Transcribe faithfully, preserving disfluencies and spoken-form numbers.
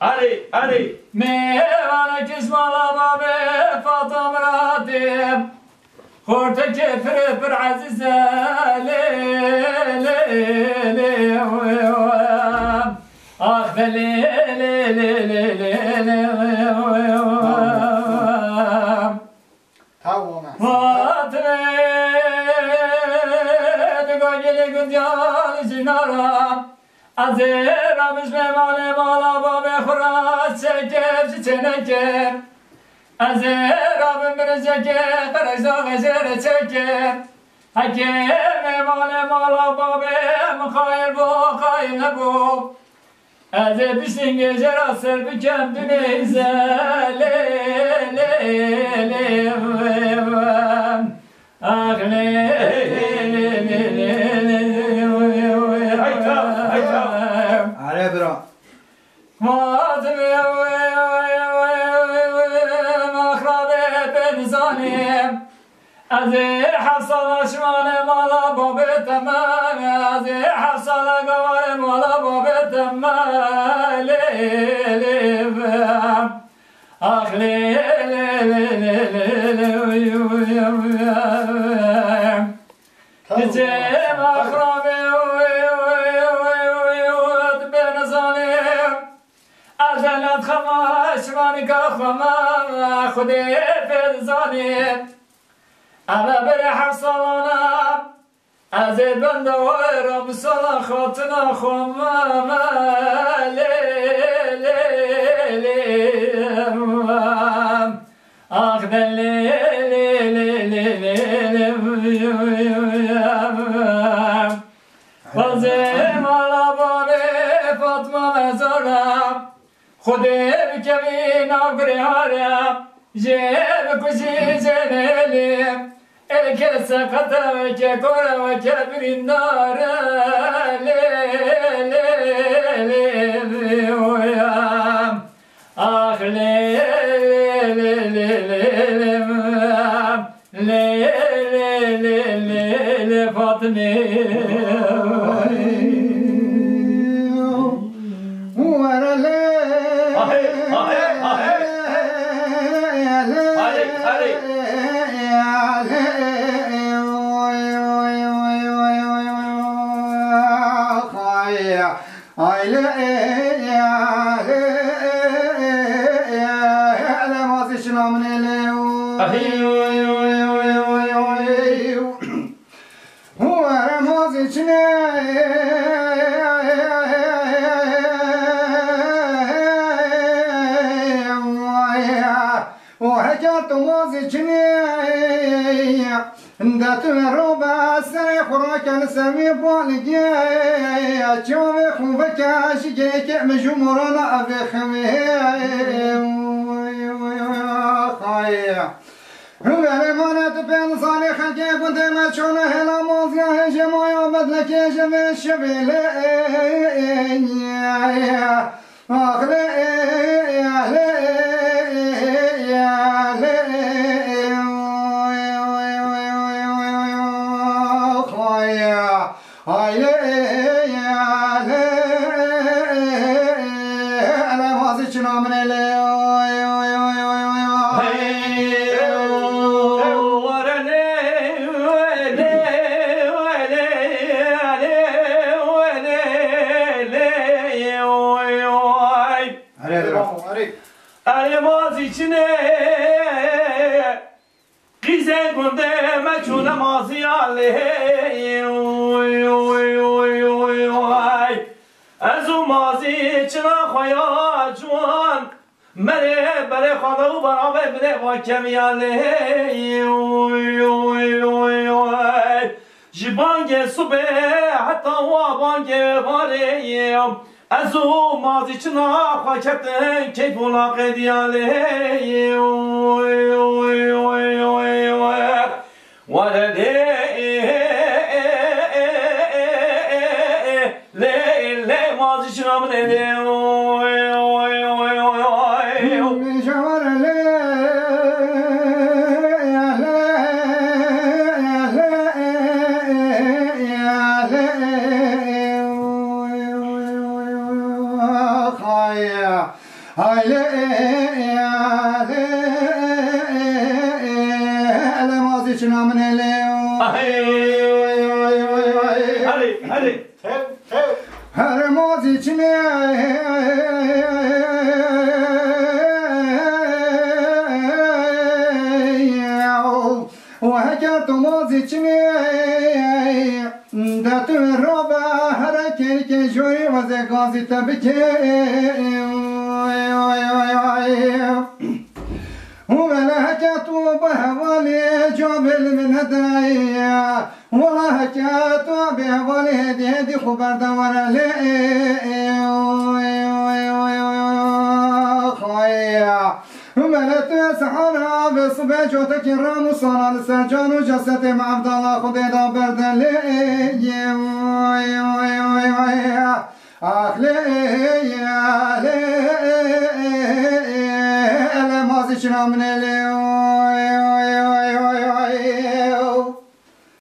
Erê, erê. Mêvanekî ji mala babê Fato Miratê, xortekê pir pir ezîz e, lê, lê, lê, lê, ax de lê, lê, lê, lê, lê, lê, lê. Tamam. Fatime, digo gelê gundiyan jî nara. Ez ê rabim ji mêvanê mala babê xwe re çêkir, ji çênekir. Ez ê rabim biricekê, qirêj daxê jê re çêkir. Heke mêvanê mala babê min xayir bû, xayir nebû. Ez ê piştî gece ra ser bikem tu neyze, lê, lê, lê, lê, ax, lê, lê, lê, lê, lê, lê, lê, Hey, tamam, hey, tamam. Are bira. Fatime, ax, rabê ben zanim. Ez ê heft sala şivanê mala babê te me, ez ê heft sala gavarê mala babê te me, lê, lê, lê, ax, lê, lê, lê. Kiçê me xirabê, tu bê nizanim. Ez elat xema şivanika xwe me, Xwedê pê dizanim. Eve berê heft salana, ez ê benda wê re bi sala xatina xwe me, me, lê, lê, lê, lê, ax de lê, lê, lê, lê, lê, lê, Bazê mala babê Fatma mezara. Xwedê bikevî nav girê hare, jê bikujî jê nêlê. Ê ke seqet e, weke kor e, weke birîndar e, lê, lê, lê, lê, oya. Ax, lê, lê, lê, Fatmê. Were lê. Ahê, ahê, ahê. Arê, arê. Ay lê, lê, lê, mazî çina min ê lê. Ahê. Were mazî çinê. O heke tu mazî çinê. De tu robe serê xwe rake li ser wî balgê. Çavê xwe veke ji gêkê min ji morana vêxivê. Xayê. Huverê mane tu pê nisanê xelkê gundê me çone hêla moziya hêjê maya bedlekê ji vê şevê lê. Ax lê, lê, lê, xayê. Ay lê, lê, lê, mazî çina min ê lê. Hey, hey, hey, hey. Erê, erê. Erê, mazî çinê. Qîzê gundê me çûne maziya lê. Oy, oy, oy, oy, oy. Ez û mazî çina xwe ya ciwan. Merê berê xwe de û beraber bidê xwe kemiya lê. Oy, oy, oy, oy. Ji bangê subê heta wa bangê barê. Ez û mazî çina xwe ketin keyf û laqê diyalê. Were lê, lê, lê, mazî çina min ê lê. Were lê, lê, lê, lê. Hadi. Tev, tev. Her mazî çimê û heke tu mazî çimê de tu rabe here kêrikê jorî wezê gazî te bike. Û wele heke tu bi hevalê cavê li min hedayê. Wela heke tu bê hevalê hêdî hêdî xwe berde were lê. Xwaya. Mele tu sehara ve sibê cotekî ram û sana li ser can û cesetê me evdala Xwedê da berde lê. Ax lê, lê, lê mazî çira min ê lê.